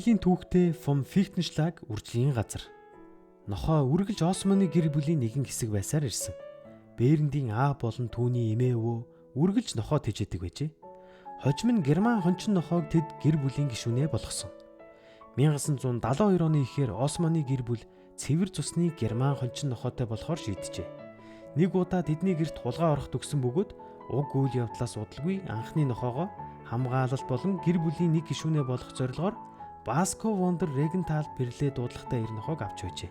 Жилийн түүхтэй Фон Фихтеншлаг үржлийн газар. Нохой үргэлж Османы гэр бүлийн нэгэн хэсэг байсаар ирсэн. Берндийн аав болон түүний эмээ өвөө үргэлж нохой тэжээдэг байжээ. Хожим нь герман хончин нохойг тэд гэр бүлийн гишүүнээ болгосон. 1972 оны ихээр Османы гэр бүл цэвэр цусны герман хончин нохойтой болохоор шийджээ. Нэг удаа тэдний гэрт хулгай орох төгсөн бөгөөд уг үйл явдлаас удалгүй анхны нохойгоо хамгаалалт болон гэр бүлийн нэг гишүүнээ болгох зорилгоор Баско Вондер Регентал Перле дуудлагатай эр нохойг авч байжээ.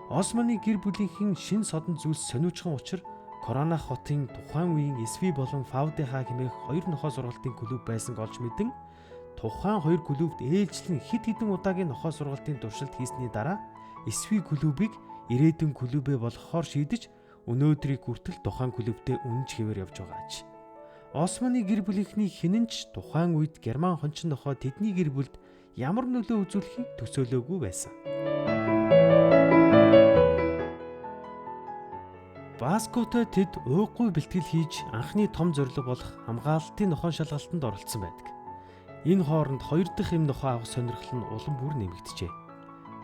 Османы гэр бүлийнхэн шин содон зүйлс сониучхан учир Коронах хотын тухайн үеийн SV болон VDH хэмээх хоёр нохой сургалтын клуб байсанг олж мэдэн тухайн хоёр клубт ээлжлэн хэд хэдэн удаагийн нохой сургалтын туршилт хийсний дараа SV клубыг ирээдүйн клубээ болгохоор шийдэж өнөөдрийг хүртэл тухайн клубтээ үнэнч хэвээр явж байгаа аж. Османы гэр бүлийнхний хинэн ч тухайн үед герман хончин нохой тэдний гэр бүлд ямар нөлөө үзүүлэхийг төсөөлөөгүй байсан. Баскотой тэд ууггүй бэлтгэл хийж анхны том зорилго болох хамгаалалтын нохой шалгалтанд оролцсон байдаг. Энэ хооронд хоёр дахь эм нохой авах сонирхол нь улам бүр нэмэгджээ.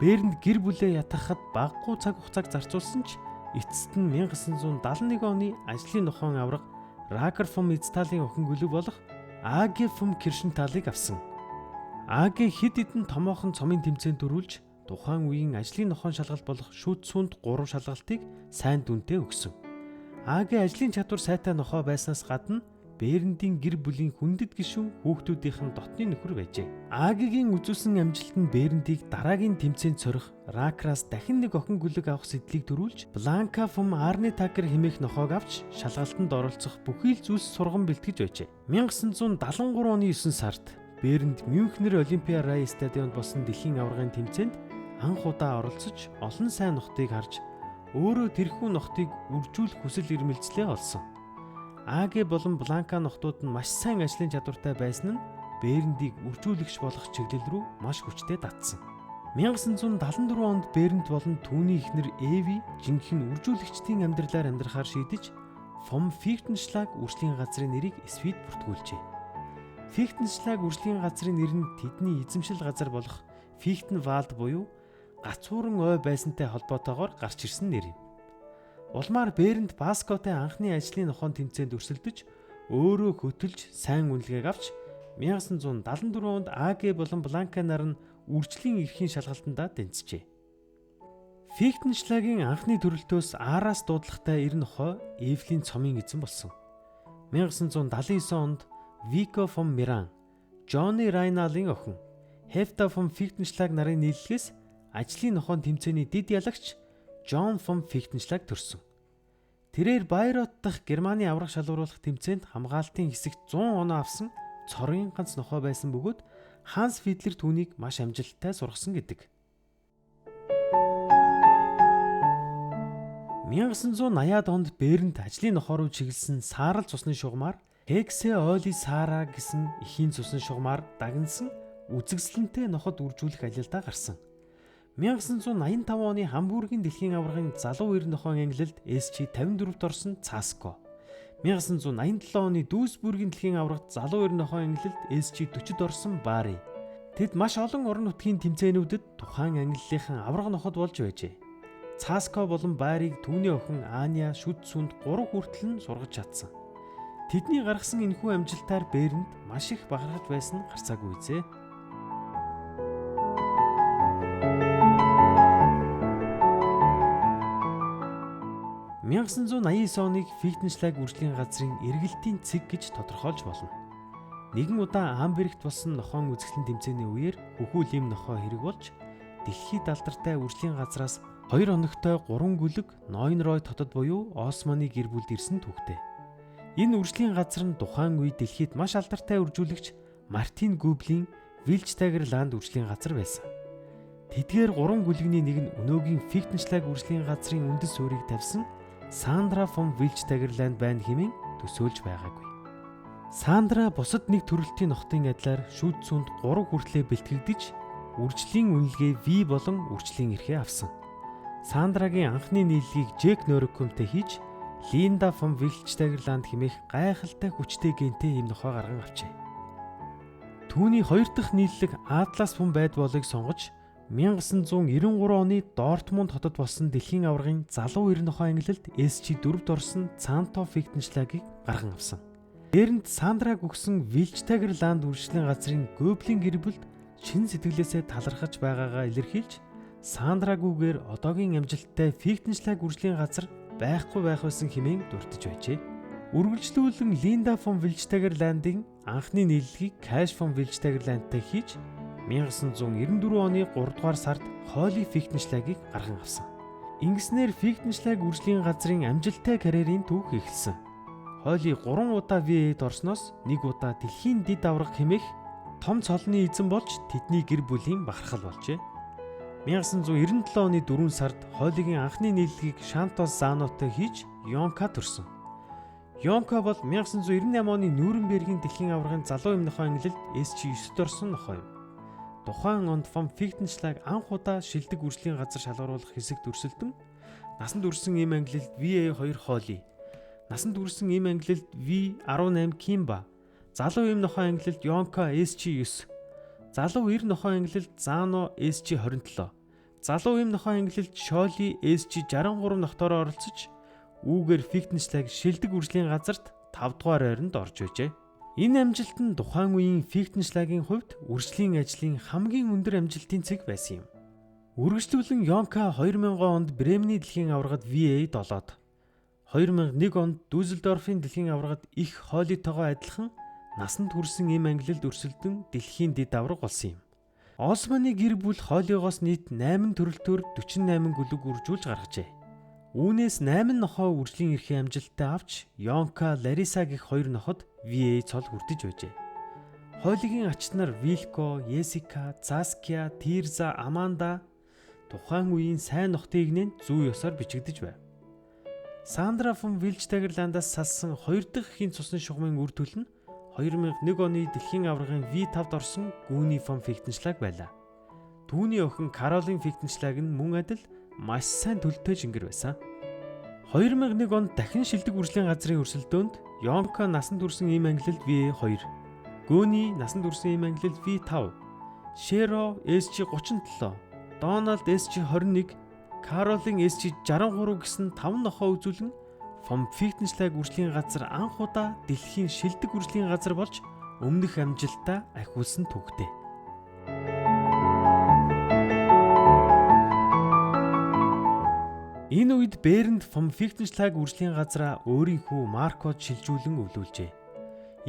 Бернд гэр бүлээ ятгахад багагүй цаг хугацааг зарцуулсан ч эцэст нь 1971 оны ажлын нохойн авраг Ракер фон Ицталийн охин гөлөг болох Аги фон Киршенталыг авсан. Аги хэд хэдэн томоохон цомын тэмцээнд төрүүлж тухайн үеийн ажлын нохойн шалгалт болох шүд сүнд 3 шалгалтыг сайн дүнтэй өгсөн. Аги ажлын чадвар сайтай нохой байснаас гадна Берндийн гэр бүлийн хүндэт гишүүн хүүхдүүдийнх нь дотны нөхөр байжээ. Агигийн үзүүлсэн амжилт нь Берндийг дараагийн тэмцээнд сорих Ракраас дахин нэг охин гүлэг авах сэдлийг төрүүлж Бланка фон Арнетакер хэмээх нохойг авч шалгалтанд оролцох бүхий л зүйлс сурган бэлтгэж байжээ. 1973 оны 9 сард Бернд Мюнхнер Олимпиа Рай стадионд болсон дэлхийн аваргын тэмцээнд анх удаа оролцож олон сайн нохтыг харж өөрөө тэрхүү нохтыг үржүүлэх хүсэл эрмэлзлээ олсон. Аги болон Бланка нохтууд нь маш сайн ажлын чадвартай байсан нь Берндийг үржүүлэгч болох чиглэл рүү маш хүчтэй татсан. 1974 онд Бернд болон түүний эхнэр Эви жинхэнэ үржүүлэгчдийн амьдралаар амьдрахаар шийдэж Фон Фихтеншлаг үржлийн газрын нэрийг Свид бүртгүүлжээ. Фихтеншлаг үржлийн газрын нэр нь тэдний эзэмшил газар болох Фихтенвалд буюу гацууран ой байсантай холбоотойгоор гарч ирсэн нэр юм. Улмаар Бернд Баскотой анхны ажлын нохойн тэмцээнд өрсөлдөж өөрөө хөтөлж сайн үнэлгээг авч 1974 онд Аги болон Бланка нар нь үржлийн эрхийн шалгалтандаа дэнцжээ. Фихтеншлагийн анхны төрөлтөөс Араас дуудлагатай эр нохой Эвлийн цомын эзэн болсон. 1979 онд Вико фон Миран, Джонни Райналын охин Хефта фон Фихтеншлаг нарын нийллэгээс ажлын нохойн тэмцээний дэд ялагч Джон фон Фихтеншлаг төрсөн. Тэрээр Байрот дахь Германы аврах шалгаруулах тэмцээнд хамгаалтын хэсэгт 100 оноо авсан цорын ганц нохой байсан бөгөөд Ханс Фидлер түүнийг маш амжилттай сургасан гэдэг. 1980-ад онд Бернд ажлын нохой руу чиглэсэн саарал цусны шугамар Хексе Оли Сара гэсэн эхийн цусны шугамар дагнасан үзэгсэлэнтэй ноход үржүүлэх аялалдаа гарсан. 1985 оны Хамбургийн дэлхийн аваргын залуу эр нохойн ангилалд SG 54-т орсон Цаско. 1987 оны Дүүсбүргийн дэлхийн аваргад залуу эр нохойн ангилалд SG 40-д орсон Бари. Тэд маш олон орон нутгийн тэмцээнүүдэд тухайн ангиллынхан аварга ноход болж байжээ. Цаско болон Бариг түүний охин Аня шүд сүнд 3 хүртэл нь сургаж чадсан. Тэдний гаргасан энэхүү амжилтаар Бернд маш их бахархаж байсан нь гарцаагүй үзээ. 1989 оныг Фихтеншлаг үржлийн газрын эргэлтийн цэг гэж тодорхойлж болно. Нэгэн удаа Амбергт болсон нохойн үзэсгэлэн тэмцээний үеэр хөхүүл им нохой хэрэг болж дэлхийд алдартай үржлийн газраас 2 хоногтой 3 гүлэг Нойнрой хотод буюу Османы гэр бүлд ирсэн түүхтэй. Энэ үржлийн газар нь тухайн үед дэлхийд маш алдартай үржүүлэгч Мартин Гүблийн Вилчтагерланд үржлийн газар байсан. Тэдгээр 3 гүлэгний нэг нь өнөөгийн Фихтеншлаг үржлийн газрын үндэс суурийг тавьсан Сандра фон Вилчтагерланд байна хэмээн төсөөлж байгаагүй. Сандра бусад нэг төрөлтийн нохтын адилаар шүүд сүнд 3 хүртлээ бэлтгэгдэж үржлийн үнэлгээ V болон үржлийн эрхээ авсан. Сандрагийн анхны нийллэгийг Джек Норикумтэй хийж Линда фон Вилчтагерланд хэмээх гайхалтай хүчтэй гентэй ийм нохой гарган авчээ. Түүний хоёр дахь нийллэг Атлас фон Байдболыг сонгож 1993 оны Дортмунд хотод болсон дэлхийн аваргын залуу 90 нохой ангилалд SG4-д орсон Цанто Фихтеншлагийг гарган авсан. Дээрэнд Сандраг өгсөн Вилчтагерланд үржлийн газрын Гоблин гэр бүлд шин сэтгэлээсээ талархаж байгаагаа илэрхийлж Сандрагүүгээр одоогийн амжилттай Фихтеншлаг үржлийн газар байхгүй байх байсан хэмээн дурдж байжээ. Үргэлжлүүлэн Линда фон Вилчтагерландын анхны нийллэгийг Каш фон Вилчтагерландтай хийж 1994 оны 3 дугаар сард Холли Фихтеншлагийг гарган авсан. Ингэснээр Фихтеншлаг үржлийн газрын амжилттай карьерийн түүх эхэлсэн. Холли 3 удаа V8-д орсноос 1 удаа дэлхийн дэд аварга хэмээх том цолны эзэн болж тэдний гэр бүлийн бахархал болжээ. 1997 оны 4 сард Холлигийн анхны нийллэгийг Шантос Занотой хийж Йонка төрсөн. Йонка бол 1998 оны Нюрнбергийн дэлхийн аваргын залуу эм нохой ангилалд SG9-д орсон нохой юм. Тухайн онд фон Фихтеншлаг анх удаа шилдэг үржлийн газар шалгаруулах хэсэгт өрсөлдөн насанд үрсэн эм ангилалд VA2 Холли, насанд үрсэн эм ангилалд V18 Кимба, залуу эм нохой ангилалд Йонка SG9, залуу 90 нохой ангилалд Зано SG27, залуу эм нохой ангилалд Шоли SG63 нохтойроо оролцож үүгээр Фихтеншлаг шилдэг үржлийн газарт 5 дугаар байранд орж байжээ. Энэ амжилт нь тухайн үеийн Фихтеншлагийн хувьд үржлийн ажлын хамгийн өндөр амжилтын цэг байсан юм. Үргэлжлүүлэн Йонка 2000 онд Бремний дэлхийн аваргад V8 долоод 2001 онд Дюссельдорфын дэлхийн аваргад их Холлитойгоо адилхан насанд хүрсэн эм ангилалд өрсөлдөн дэлхийн дэд аварга болсон юм. Османы гэр бүл Холлигоос нийт 8 төрөлтөөр 48 гүлэг үржүүлж гаргажээ. Үүнээс 8 нохой үржлийн эрхийн амжилттай авч Йонка, Лариса гэх хоёр ноход VA цол хүртэж байжээ. Холлигийн ач нар Вилко, Есика, Заския, Тирза, Аманда тухайн үеийн сайн нохтын игнэнд зүү ёсоор бичигдэж байв. Сандра фон Вилчтагерландаас салсан хоёр дахь эхийн цусны шугамын үр төл нь 2001 оны дэлхийн аваргын V5-д орсон Гүни фон Фихтеншлаг байлаа. Түүний охин Каролин Фихтеншлаг нь мөн адил маш сайн төлөлтөй жингэр байсан. 2001 онд дахин шилдэг үржлийн газрын өрсөлдөөнд Йонка насанд хүрсэн ийм ангилалд VA2, Гөни насанд хүрсэн ийм ангилалд V5, Шеро SG37, Доналд SG21, Каролин SG63 гэсэн 5 нохой үзүүлэн фон Фихтеншлаг үржлийн газар анх удаа дэлхийн шилдэг үржлийн газар болж өмнөх амжилтаа ахиулсан түүхтэй. Энэ үед Бернд фон Фихтеншлаг үржлийн газраа өөрийн хүү Маркод шилжүүлэн өвлүүлжээ.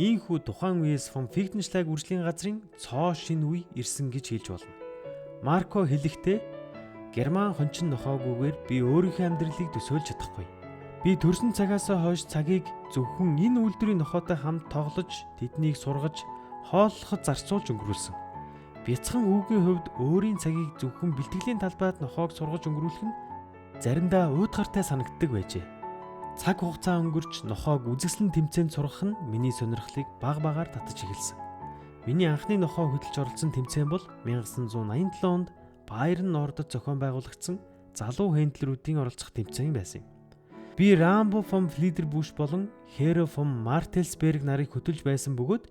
Ийхүү тухайн үеэс фон Фихтеншлаг үржлийн газрын цоо шин үе ирсэн гэж хэлж болно. Марко хэлэхдээ Герман хончин нохоогүйгээр би өөрийнхөө амьдралыг төсөөлж чадахгүй. Би төрсөн цагаасаа хойш цагийг зөвхөн энэ үйлдвэрийн нохойтой хамт тоглож, тэднийг сургаж, хооллоход зарцуулж өнгөрүүлсэн. Бяцхан хүүгийн хувьд өөрийн цагийг зөвхөн бэлтгэлийн талбайд нохойг сургаж өнгөрүүлэх нь заримдаа уйдгартай санагддаг байжээ. Цаг хугацаа өнгөрч нохойг үзэсгэлэн тэмцээнд сургах нь миний сонирхлыг баг багаар татаж эхэлсэн. Миний анхны нохой хөдөлж оролцсон тэмцээн бол 1987 онд Байерн Нордод зохион байгуулагдсан залуу хендлерүүдийн оролцох тэмцээн байсан юм. Би Рамбо фон Флидербүш болон Херо фон Мартелсберг нарыг хөтөлж байсан бөгөөд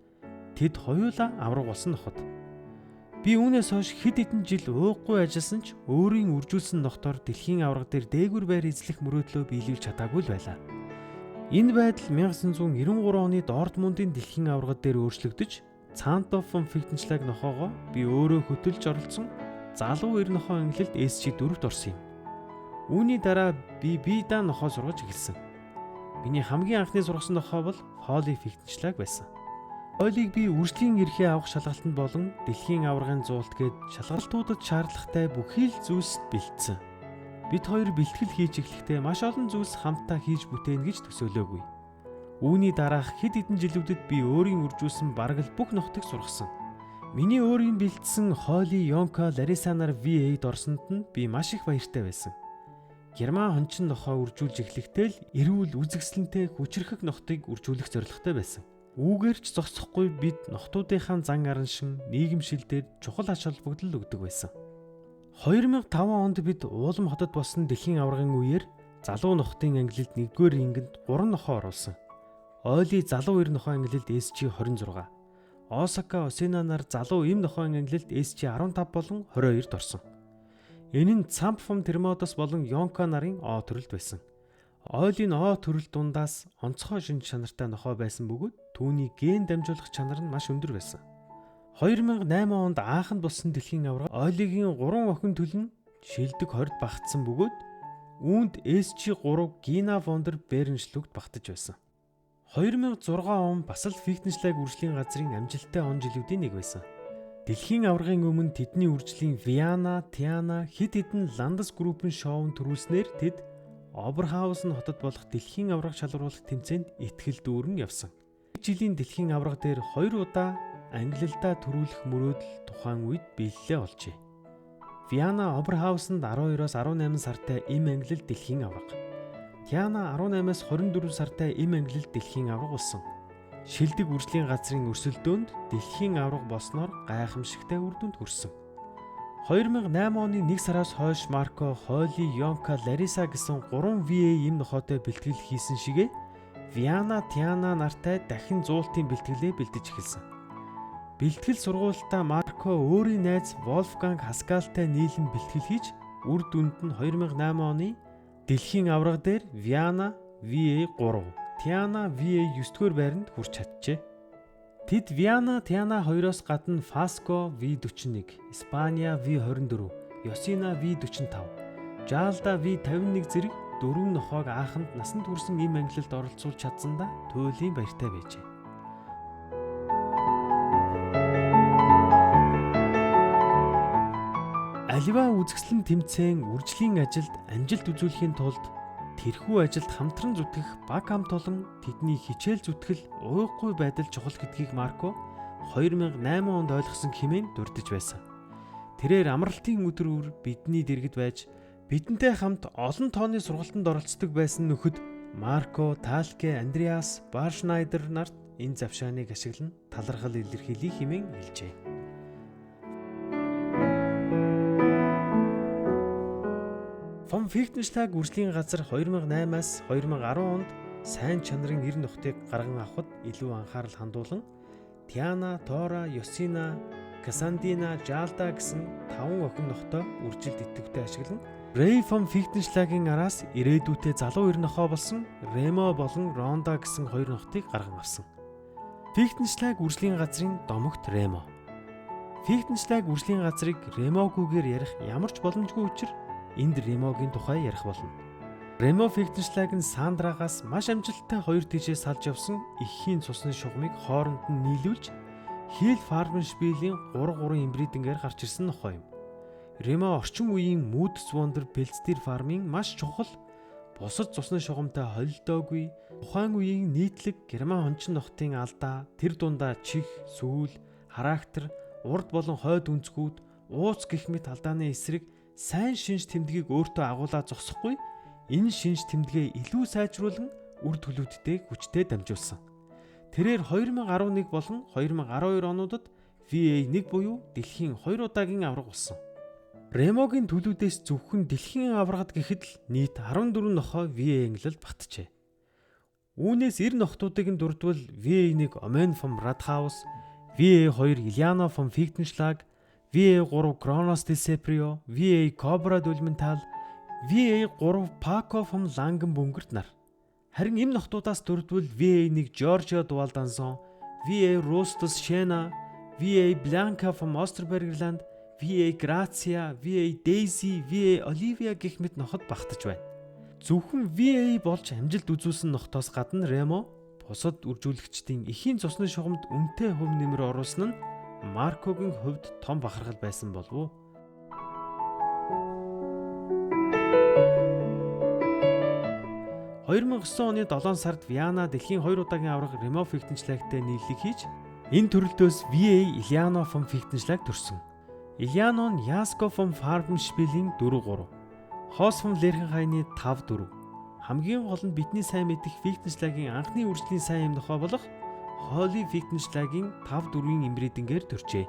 тэд хоёулаа авраг болсон ноход. Би үүнээс хойш хэд хэдэн жил ууггүй ажилласан ч өөрийн үржүүлсэн нохтоор дэлхийн аварга дээр дээгүүр байр эзлэх мөрөөдлөө биелүүлж чадаагүй л байлаа. Энэ байдал 1993 оны Дортмундын дэлхийн аварга дээр өөрчлөгдөж Цанто фон Фихтеншлаг нохоогоо би өөрөө хөтөлж оролцсон залуу 90 нохоо ангилалд SG4-т орсон юм. Үүний дараа би Бида нохоо сургаж эхэлсэн. Миний хамгийн анхны сургасан нохоо бол Холли Фихтеншлаг байсан. Холлиг би үржлийн эрхээ авах шалгалтанд болон дэлхийн аваргын зуулт гээд шалгалтуудад шаардлагатай бүхий л зүйлсд бэлдсэн. Бид хоёр бэлтгэл хийж эхлэхдээ маш олон зүйлс хамтдаа хийж бүтээнэ гэж төсөөлөөгүй. Үүний дараах хэд хэдэн жилүүдэд би өөрийн үржүүлсэн бараг л бүх нохтыг сургасан. Миний өөрийн бэлдсэн Холли, Йонка, Лариса нар V8-д орсонд нь би маш их баяртай байсан. Герман хончин нохоо үржүүлж эхлэхдээ л эрүүл үзэсгэлэнтэй хүчрхэг нохтыг үржүүлэх зорилготой байсан. Үүгээр ч зогсохгүй бид нохтуудынхаа зан араншин нийгэмшил дээр чухал ач холбогдол өгдөг байсан. 2005 онд бид Уулам хотод болсон дэлхийн аваргын үеэр залуу нохтын ангилалд 1-р рингенд 3 нохоо оруулсан. Ойли залуу 90 нохоо ангилалд SG26. Осака Осина нар залуу эм нохоон ангилалд SG15 болон 22-д орсон. Энэ нь Цамп фом Термодос болон Йонка нарын О төрөлд байсан. Ойлийн О төрөл дундаас онцгой шинж чанартай нохой байсан бөгөөд түүний ген дамжуулах чанар нь маш өндөр байсан. 2008 онд анханд болсон дэлхийн аварга Ойлигийн 3 охин төлн шилдэг 20-д багтсан бөгөөд үүнд SG3 Гина Вондер Берншлүгт багтаж байсан. 2006 он бас л Фихтеншлаг үржлийн газрын амжилттай он жилүүдийн нэг байсан. Дэлхийн аваргын өмнө тэдний үржлийн Виана, Тиана хэд хэдэн Ландас группын шоунд төрүүлснээр тэд Оберхаузен хотод болох дэлхийн аварга шалгаруулах тэмцээнд итгэл дүүрэн явсан. Жилийн дэлхийн аварга дээр 2 удаа ангилалдаа төрүүлэх мөрөөдөл тухайн үед биелэлээ олжээ. Виана Оберхаузенд 12-оос 18 сартай эм ангилал дэлхийн аварга. Тиана 18-аас 24 сартай эм ангилал дэлхийн аварга болсон. Шилдэг үржлийн газрын өрсөлдөөнд дэлхийн аварга болсноор гайхамшигтай үр дүнд хүрсэн. 2008 оны 1 сараас хойш Марко, Холли, Йонка, Лариса гэсэн 3 VA эм нохойтой бэлтгэл хийсэн шигэ Виана, Тиана нартай дахин зуултын бэлтгэлээ бэлдэж эхэлсэн. Бэлтгэл сургуультаа Марко өөрийн найз Волфганг Хаскалтай нийлэн бэлтгэл хийж үр дүнд нь 2008 оны дэлхийн аварга дээр Виана VA3, Тиана VA 9-р байранд хүрч чаджээ. Тэд Виана, Тиана хоёроос гадна Фаско V41, Испания V24, Йосина V45, Жалда V51 зэрэг 4 нохойг анханд насанд хүрсэн эм ангилалд оролцуулж чадсандаа туйлын баяртай байжээ. Аливаа үзэсгэлэн тэмцээн үржлийн ажилд амжилт үзүүлэхийн тулд тэрхүү ажилд хамтран зүтгэх баг хамт олон тэдний хичээл зүтгэл уйггүй байдал чухал гэдгийг Марко 2008 онд ойлгосон хэмээн дурдж байсан. Тэрээр амралтын өдөр бүр бидний дэргэд байж бидэнтэй хамт олон тооны сургалтанд оролцдог байсан нөхөд Марко, Талке, Андреас, Баршнайдер нарт энэ завшааныг ашиглан талархал илэрхийлье хэмээн хэлжээ. Фон Фихтеншлаг үржлийн газар 2008-аас 2010 онд сайн чанарын 90 нохтыг гарган авахад илүү анхаарал хандуулан Тиана, Тора, Йосина, Кассандина, Жалда гэсэн 5 охин нохтой үржилд идэвхтэй ашиглан Рей фон Фихтеншлагийн араас ирээдүйдээ залуу 90 нохой болсон Ремо болон Ронда гэсэн 2 нохтыг гарган авсан. Фихтеншлаг үржлийн газрын домогт Ремо. Фихтеншлаг үржлийн газрыг Ремогүйгээр ярих ямар ч боломжгүй учир энд Ремогийн тухай ярих болно. Ремо Фихтеншлаг нь Сандрагаас маш амжилттай хоёр тийшээ салж явсан эхийн цусны шугамыг хооронд нь нийлүүлж Хил Фарбеншпилийн 3-3 имбридингээр гарч ирсэн нохой юм. Ремо орчин үеийн Moods Wonder Peltier фармын маш чухал бусад цусны шугамтай холилдоогүй тухайн үеийн нийтлэг герман хончин нохтын алдаа тэр дундаа чих, сүүл, характер, урд болон хойд өнцгүүд, ууц гэх мэт алдааны эсрэг сайн шинж тэмдгийг өөртөө агуулаа зогсохгүй энэ шинж тэмдгээ илүү сайжруулан үр төлөвдтэй хүчтэй дамжуулсан. Тэрээр 2011 болон 2012 онуудад VA1 буюу дэлхийн 2 удаагийн аварга болсон. Ремогийн төлүүдээс зөвхөн дэлхийн аваргад гэхэд л нийт 14 нохой VA ангилалд багтжээ. Үүнээс 90 нохтуудыг нь дурдвал VA1 Omen from Radhaus, VA2 Iliana from Fichtenschlag, VA3 Kronos del Seprio, VA Cobra Dolmental, VA3 Paco from Langenbungert нар. Харин эм нохтуудаас дурдвал VA1 Giorgio Dualdanson, VA Rostus Shena, VA Blanca from Osterbergland, VA Grazia, VA Daisy, VA Olivia гэх мэт ноход багтаж байна. Зөвхөн VA болж амжилт үзүүлсэн нохтоос гадна Remo бусад үржүүлэгчдийн эхийн цусны шугамд үнэтэй хувь нэмэр оруулсан нь Маркогийн хувьд том бахархал байсан болов уу? 2009 оны 7 сард Виана дэлхийн 2 удаагийн аварга Ремо Фихтеншлагтай нийлэг хийж энэ төрөлдөөс VA Iliano von Fichtenschlag төрсөн. Iliano нь Яско von Farbenspiel-ийн 4-3, Хос von Lerchenhain-ы 5-4. Хамгийн гол нь бидний сайн мэдэх Фихтеншлагийн анхны үржлийн сайн юм нохой болох Холли Фихтеншлагийн 5-4-ийн inbreeding-ээр төржээ.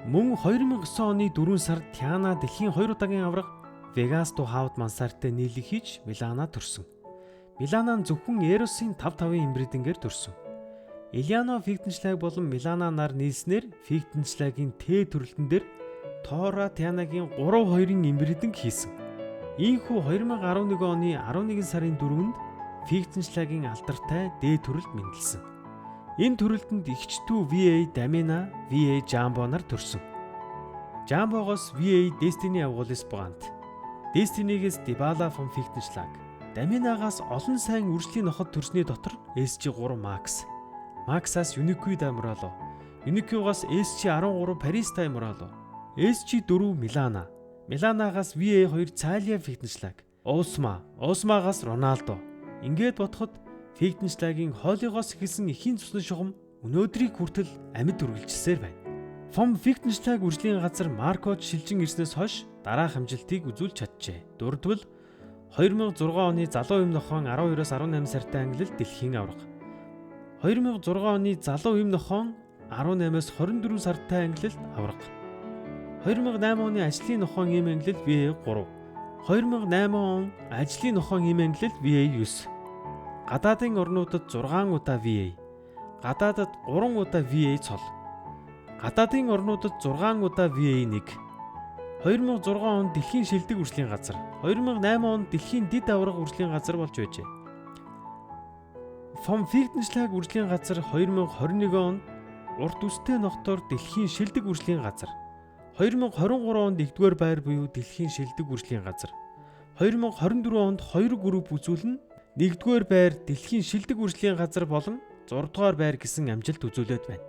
Мөн 2009 оны 4 сард Тиана дэлхийн 2 удаагийн аварга Вегас дуу Хаут Мансартай нийлэг хийж Милана төрсөн. Милана нь зөвхөн Эросын 5-5-ын inbreeding-ээр төрсөн. Элиано Фихтеншлаг болон Милана нар нийлснээр Фихтеншлагийн Т төрөлтөн дээр Тора Тианагийн 3-2-ын inbreeding хийсэн. Ийхүү 2011 оны 11 сарын 4-нд Фихтеншлагийн алдартай Д төрөлд мэндэлсэн. Энэ төрөлдөнд эгч дүү VA Дамина, VA Jumbo нар төрсөн. Jumbo-гоос VA Destiny авгуулс Brandt, Destiny-гээс Dybala von Fichtenschlag, Даминагаас олон сайн үржлийн ноход төрсний дотор SG3 Max, Max-аас Unique Damralo, Unique-гаас SG13 Paris Damralo, SG4 Milana, Milana-гаас VA2 Цалия Fichtenschlag, Osma, Osma-гаас Ronaldo. Ингээд бодоход Fichtenschlag-ийн Холлигоос эхэлсэн эхийн цусны шугам өнөөдрийг хүртэл амьд үргэлжилсээр байна. Фом Fichtenschlag үржлийн газар Маркод шилжин ирснээс хойш дараах амжилтыг үзүүлж чаджээ. Дурдвал 2006 оны залуу эм нохоон 12-оос 18 сартай ангилал дэлхийн аварга. 2006 оны залуу эм нохоон 18-аас 24 сартай ангилалд аварга. 2008 оны ажлын нохоон эм ангилал VA3. 2008 он ажлын нохоон эм ангилал VA9. Гадаадын орнуудад 6 удаа VA. Гадаадад 3 удаа VA цол. Гадаадын орнуудад 6 удаа VA1. 2006 онд дэлхийн шилдэг үржлийн газар, 2008 онд дэлхийн дэд аварга үржлийн газар болж байжээ. Фом Фихтеншлаг үржлийн газар 2021 онд урт үстэй нохтоор дэлхийн шилдэг үржлийн газар. 2023 онд 1-р байр буюу дэлхийн шилдэг үржлийн газар. 2024 онд 2 групп үзүүлэн 1-р байр дэлхийн шилдэг үржлийн газар болон 6-р байр гэсэн амжилт үзүүлээд байна.